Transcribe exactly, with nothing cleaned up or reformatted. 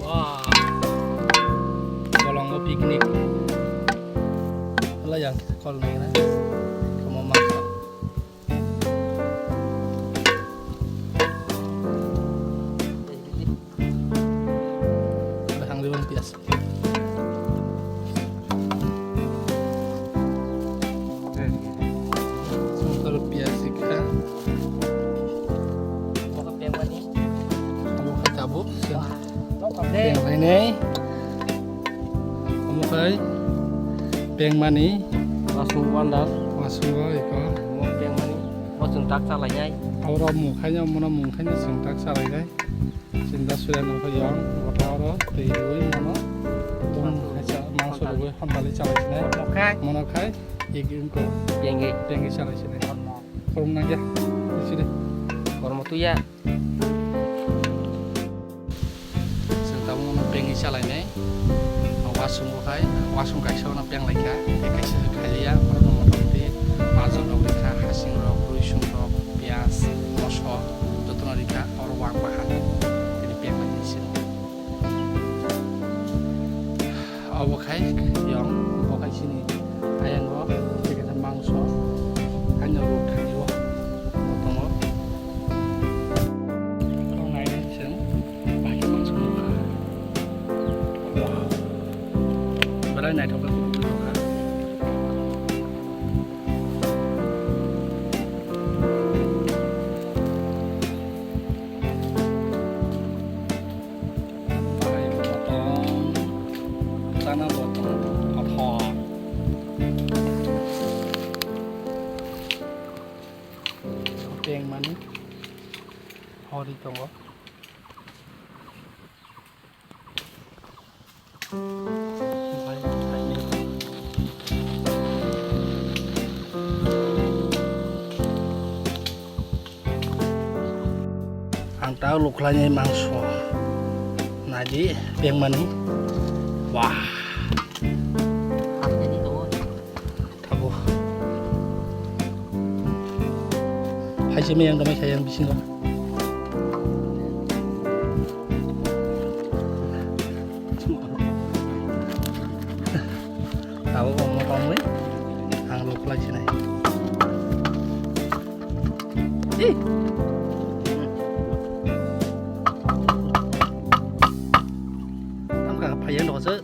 Wow. Bolongo picnic. Wala yang kol nai na. Kamu makan. Bahang ribon pias. Songkar pias ikha. Omo khe pengmani. Omo khe tabuk. Wah, nokam de. Penglainai. Omo khe pengmani. Wasung wandal. Wasungo iko. Omo pengmani. Bo chwng tak chalainai. Oro mungkhaino, mono mungkhaino chwng tak chalainai. Chinda suya nokha yong, gota oro twi rwi mano. Tong khaisa mangso rwi hontali chalai sinai. Kormo khai. Mono khai, ig ingko. Pengwi. Pengwi chalai sinai. Kormo. Kormo nangya. Sini. Kormo tuya. Chwng tabuk mono pengwi chalainai. Wasung bo khai, wasung kaisa ono peng laikha. Tei kaisa se khailiya. Oro motamoti pajon rok rikha, hasing rok, rwisung rok, piyaj, moso, jotono rikha. Oro wak bahan. Tini peng lai sini. Obo khai yong, obo khai sini ayang o, tei kaisa mangso, ani rok thani o, tongo. Kok nai nai seng, bahai khe mangso nukha. Wow. Belai naithok khe kuphur nukha. Bai botong, chana botong, kothok. Pengmani hori tongo. Ang ta lukhlainai mangso. Naidi pengmani. Wah. Abo. Hai se meyang damai sayang bisingo. Abo bo motongwi ang rok khlai sinai. Ih. Tamkha phaiya nokse.